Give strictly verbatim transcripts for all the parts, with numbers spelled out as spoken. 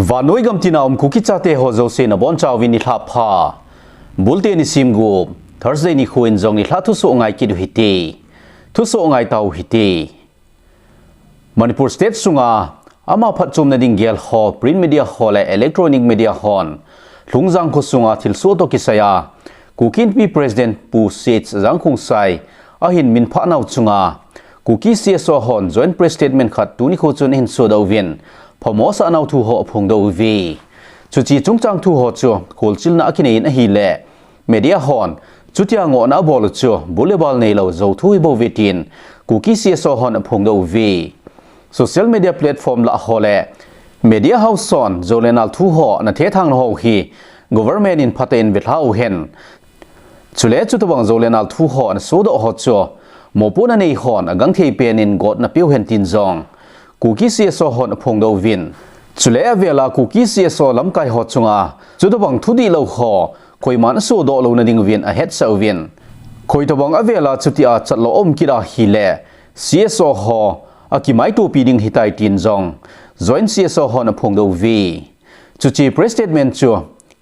Vannoi gamtina um Kuki chate ho jouse nabonchauvin nilhah pha. Bulte nisim gup, Thursday nikho in jong nilhah thusoh ngai kit uhite. Thusoh ngai tau hite. Manipur State sunga ama phatchomna ding gel ho, print media ho le electronic media hon Lhungjang kho sunga thilsoh toh kisaiya Kuki Inpi President Pu C H Jangkhongsai ahin minphah nau chunga Kuki C S O hon joint press statement khat tuni kho chun ahin sodoh uvin, phamo asah nau thu ho aphongdoh uve. Chuche chungchang thu ho chu kholchilna akinei in ahile, media hon chutia ngohna abol u chu bul le bal neilou jou thu hibouve tin Kuki C S O hon aphongdoh uve. Social media platform lah ho le media house hon jou le nal thu ho ana thethang nau ho hi government in phatah in velha uhen. Chule chutobang jou le nal thu ho ana sodoh ho chu mopohna nei hon agangthei pen in gotna peuhen tin jong Kuki C S O hon aphongdoh uvin. Chule avela Kuki C S O lamkai ho chunga chutobang thudihlou ho koiman asodoh louna ding uvin ahetsah uvin. Koitobang avela chutia chatlou aum kit ahile C S O ho akimaitopi ding ahitai tin jong joint C S O hon aphongdoh uve. Chuche press statement chu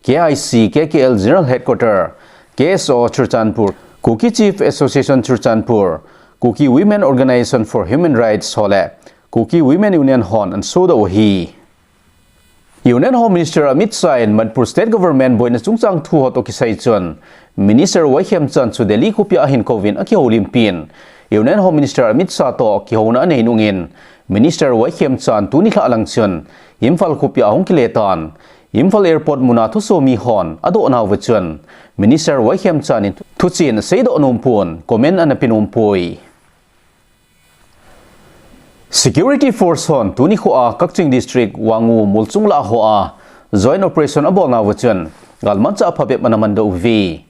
K I C K K L General Headquarter, K S O Churachandpur, Kuki Chief Association Churachandpur, Kuki Women Organisation for Human Rights ho le Kuki Women Union hon ana sodoh u ahi. Union Home Minister Amit Shah in Manipur State Government boina chungchang thu ho toh kisai chun Minister Y Khemchand chu Delhi khopia ahin kouvin akihoulimpin, Union Home Minister Amit Shah toh kihouna anei nungin Minister Y Khemchand tuni lhah lang chun Imphal khopia ahung kile tan, Imphal Airport muna thusoh mi hon adoh nauva chun Minister Y Khemchand in thuchen aseidoh nompon, comment ana pe nompoi. Security Force hon tuni khoa Kakching District Wangu Molchung lah hoa joint operation abol nauva chun galmanchah aphabep ana mandoh uve.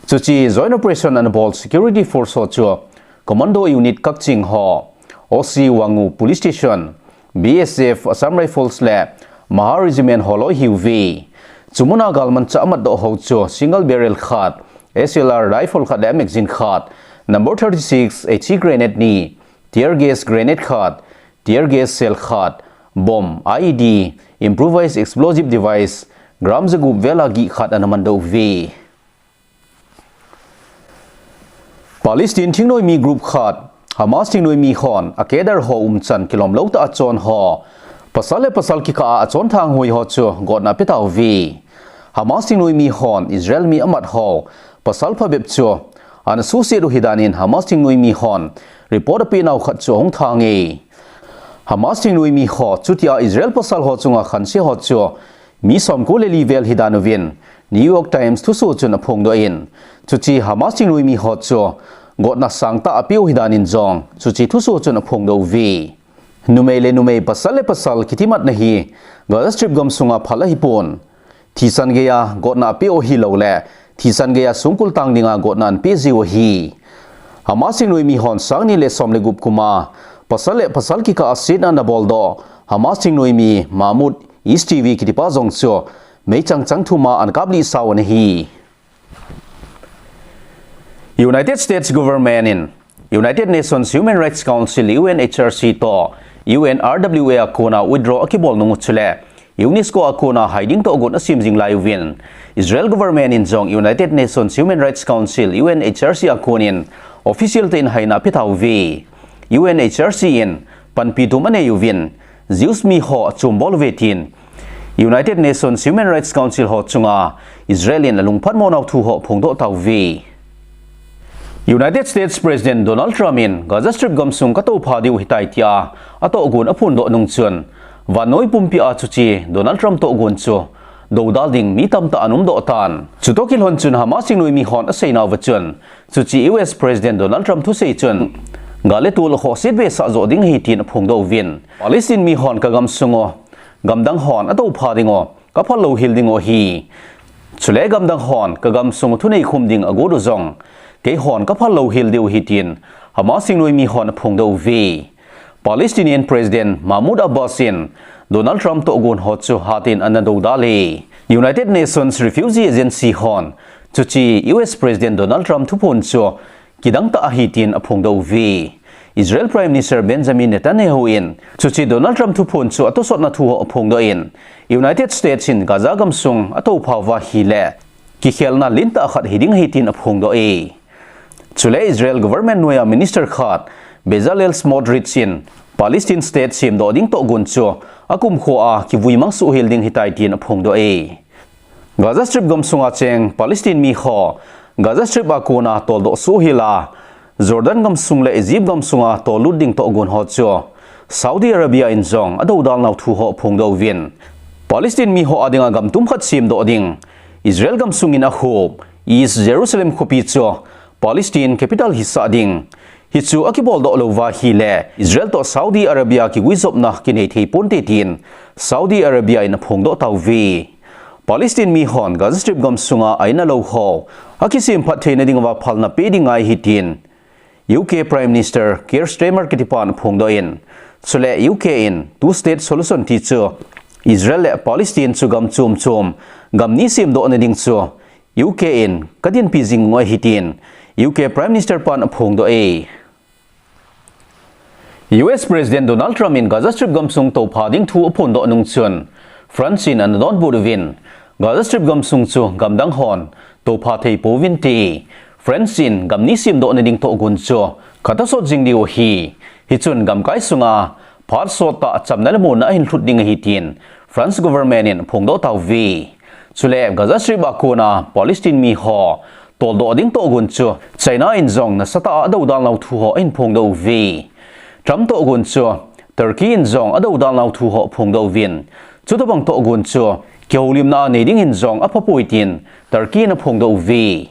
Chuche joint operation ana bol Security Force ho chu Commando Unit Kakching ho, O C Wangu Police Station, B S F, Assam Rifles le Mahar Regiment ho loi ahiuve. Chumuna galmanchah amatdoh ho chu single barrel khat, S L R rifle khat le magazine khat, number thirty-six H E grenade ni, tear gas grenade khat, tear gas shell khat, bomb, I E D, improvised explosive device, gram jagup vela gih khat ana mandoh uve. Palestine thingnoimi group khat, Hamas thingnoimi hon a cadre ho umchan kilomlou tah a chon ho, pasal le pasal kikah a achonthang hoi ho chu gotna apetauve. Hamas thingnoimi hon Israel mi amat ho pasal phabep chu ana suhset u ahidan in Hamas thingnoimi hon report apenau khat chu ahung thange. Hamas thingnoimi ho chutia Israel pasal ho chunga khanse ho chu mi somko le li vel ahidan uvin New York Times thusoh chun aphongdoh in, chuche Hamas thingnoimi ho chu gotna sangtah apeu ahidan in jong chuche thusoh chun aphongdoh uve. Numei le numei, pasal le pasal kitimatna hi Gaza Strip gamsunga phal ahipon, thisan geiya gotna apeu ahilouleh thisan geiya songkul tang dinga gotna anapeh jiu ahi. Hamas thingnoimi hon sangni le som le gup kuma pasal le pasal kikah a setna ana boldoh Hamas thingnoimi Mahmoud Istevi kitipa jong chu meichang chang thuma ana kaplih sau ana hi. United States Government in United Nations Human Rights Council, U N H R C toh U N R W A a kona withdraw akibol nung u chule UNESCO a kona hai ding tohgon asem jing lai uvin, Israel government in jong United Nations Human Rights Council, U N H R C a konin official tah in haina apetauve. U N H R C in panpi tum anei uvin, Jews mi ho achom bol uve tin United Nations Human Rights Council ho chunga Israel in alungphatmo nau thu ho aphongdoh tauve. United States President Donald Trump in Gaza Strip gamsung katoupha diu ahitai tia atohgon aphondoh nung chun, vannoi pumpi a chuche Donald Trump tohgon chu doudal ding mi tamtah ana umdoh tan. Chutoh kilhon chun Hamas thingnoimi hon aseinauva chun, chuche U S President Donald Trump thusei chun gal le tol akhohset vetsah joh ding ahi tin aphongdoh uvin, Palestine mi hon kagamsung u gamdang hon atoupha ding u, kaphal louhel ding u ahi. Chule gamdang hon kagamsung u thuneikhum ding agot u jong keihon kaphal louhel diu ahi tin Hamas thingnoimi hon aphongdoh uve. Palestinian President Mahmoud Abbas in Donald Trump tohgon ho chu hatah in ana doudal e. United Nations Refugee Agency hon chuche U S President Donald Trump thuphon chu kidang tah ahi tin aphongdoh uve. Israel Prime Minister Benjamin Netanyahu in chuche Donald Trump thuphon chu atosotna thu ho aphongdoh in, United States in Gaza gamsung atoupha uva ahile kikhelna lentah khat hiding ahi tin aphongdoh e. Chule Israel government noiya minister khat Bezalel Smotrich in Palestine state semdoh ding tohgon chu akumkho a kivui mang sohhel ding ahitai tin aphongdoh e. Gaza Strip gamsunga cheng Palestine mi ho Gaza Strip a kona toldoh sohhel a, Jordan gamsung le Egypt gamsunga tollut ding tohgon ho chu Saudi Arabia in jong adoudal nau thu ho aphongdoh uvin, Palestine mi ho adinga gamtum khat semdoh ding, Israel gamsung in ahop East Jerusalem khopi chu Palestine capital hisah ding, hichu akiboldoh lou uva ahile Israel toh Saudi Arabia kiguijopna kinei thei ponte tin Saudi Arabia in aphongdoh tauve. Palestine mi hon Gaza Strip gamsunga a-in alou ho akisemphat theina dinguva phalna pe ding angai ahi tin U K Prime Minister Keir Starmer kitipan aphongdoh in, chule U K in two state solution tichu Israel le Palestine chu gam chom chom gam ni semdohna ding chu U K in kadinpi jing u ahi tin U K Prime Minister pan aphongdoh e. U S President Donald Trump in Gaza Strip gamsung toupha ding thu aphondoh nung chun France in anadonbut uvin, Gaza Strip gamsung chu gamdang hon toupha thei pouvinte, France in gam ni semdohna ding tohgon chu katosot jing diu ahi. Hichun gamkai sunga phat sottah chamna le monna ahin lhut ding ahi tin France government in aphongdoh tauve. Chule Gaza Strip a kona Palestine mi ho toldoh ding tohgon chu China in jong nasatah a adoudal nau thu ho ahin phongdoh uve. Trump tohgon chu Turkey in jong adoudal nau thu ho aphongdoh uvin, chutobang tohgon chu kihoulimna nei dingin jong aphapoi tin Turkey in aphongdoh uve.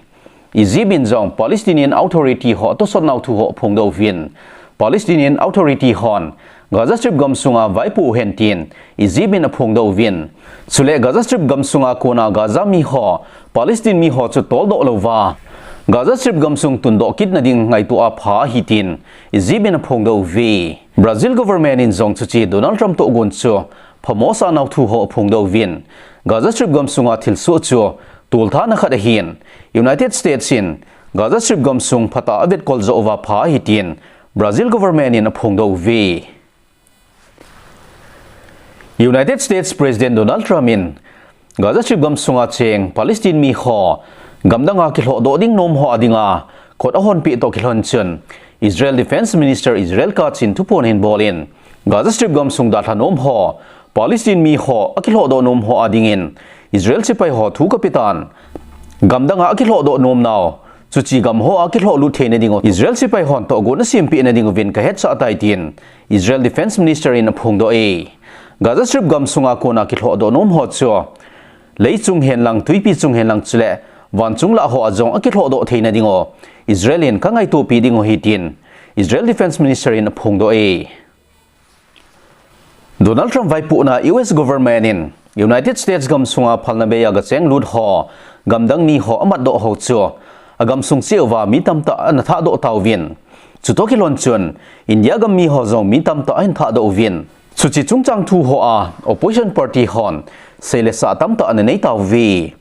Egypt in jong Palestinian Authority ho atosot nau thu ho aphongdoh uvin, Palestinian Authority hon Gaza Strip gamsunga vaipoh uhen tin Egypt in aphongdoh uvin, chule Gaza Strip gamsunga kona Gaza mi ho Palestine mi ho chu toldoh louva Gaza Strip gamsung tundoh kitna ding ngaito a pha ahi tin Egypt in aphongdoh uve. Brazil government in jong chuche Donald Trump tohgon chu phamo sa nau thu ho aphongdoh uvin, Gaza Strip gamsunga thilsoh chu tolthana khat ahin, United States in Gaza Strip gamsung phatah a avetkol joh uva pha ahi tin Brazil government in aphongdoh uve. United States President Donald Trump in Gaza Strip gamsunga cheng Palestine mi ho gamdanga kilhohdoh ding nom ho adinga kot ahonpeh toh kilhon chun Israel Defense Minister Israel Katz in thuphon ahin bol in, Gaza Strip gamsung dalha nom ho Palestine mi ho akilhohdoh nom ho adingin Israel sepai ho thu kapetan, gamdanga akilhohdoh nom nau, chuche gam hoa kilhohlut theina dingu Israel sepai hon tohgon asempeh na dinguvin kahetsah tai tin Israel Defense Minister in aphongdoh e. Gaza Strip gamsunga kona kilhohdoh nom ho chu leichung henlang, twipi chung henlang chule vanchung lah hoa jong akilhohdoh theina dingu Israel in kangaitopi dingu ahi tin Israel Defense Minister in aphongdoh e. Donald Trump vaipohna U S government in United States gamsunga phalna beiya gacheng lut ho gamdang ni ho amatdoh ho chu agamsung cheh uva mi tamtah ana thahdoh tauvin, chutoh kilhon chun India gam mi ho jong mi tamtah ahin thahdoh uvin, chuche chungchang thu hoa opposition party hon seile sah tamtah ana nei tauve.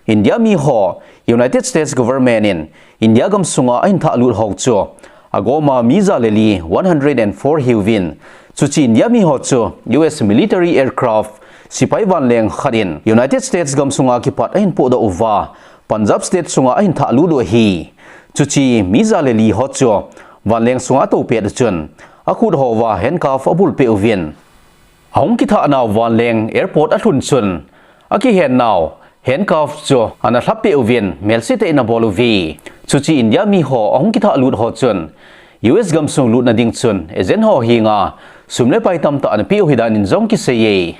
India mi ho United States government in India gamsunga ahin thahlut ho chu agoma mi ja le li, one hundred and four, hiuvin, chuche India mi ho chu U S military aircraft sepai vanleng khat in United States gamsunga kipat ahin pohdoh uva Punjab state sunga ahin thahlut u ahi. Chuche mi ja le li ho chu vanleng sunga atoupet chun akhut hoa handcuff abulpeh uvin, ahung kithahnau vanleng airport alhun chun akihen nau handcuff chu ana lhappeh uvin melsetah in abol uve. Chuche India mi ho ahung kithahlut ho chun U S gamsung lutna ding chun agent ho henga sum le pai tamtah ana peh u ahi danin jong kiseiye.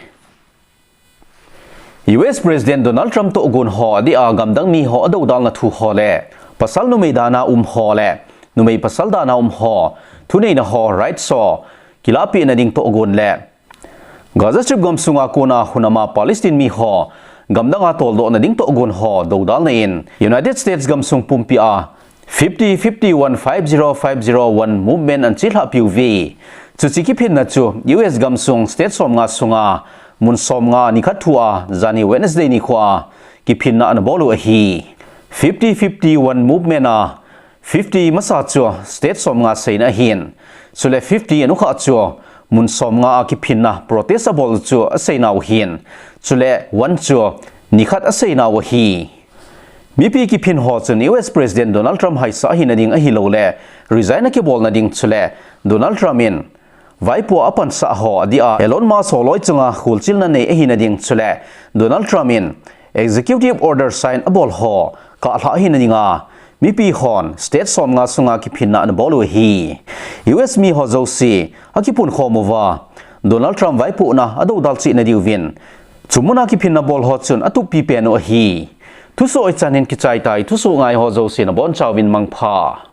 U S President Donald Trump tohgon ho adeh a gamdang mi ho adoudalna thu ho le pasal numei dana um ho le numei pasal dana um ho thuneina ho rights ho kilahpehna ding tohgon le Gaza Strip gamsunga kona hunama Palestine mi ho gamdanga toldohna ding tohgon ho doudalna in United States gamsung pumpia fifty fifty one five zero five zero one movement ana chelhahpi uve. Chuche kiphinna chu U S gamsung state somnga sunga mun somnga nikhat thua jani Wednesday nikhoa kiphinna ana bol u ahi. Fifty fifty one movement a Fifty masa chu state somnga seina ahin. Chule fifty anukha chu mun somnga a kiphinna protest abol chu aseinau ahin. Chule one chu nikhat aseinau ahi. Mipi kiphin ho chun U S President Donald Trump haisa ahina ding ahilouleh resign akibolna ding chule Donald Trump in vaipo apansah ho adia Elon Musk ho loi chunga kholchilna nei ahina ding chule Donald Trump in executive order sign abol ho kahlha ahina dinga mipi hon state somnga sunga kiphinna anabol u ahi. U S mi ho jouse akipunkhom uva Donald Trump vaipohna adoudal cheh nadiuvin chumuna kiphinna bol ho chun atuppi pen u ahi. Thusoh hichan hin kichai tai, thusoh ngai ho jouse nabonchauvin mangpha.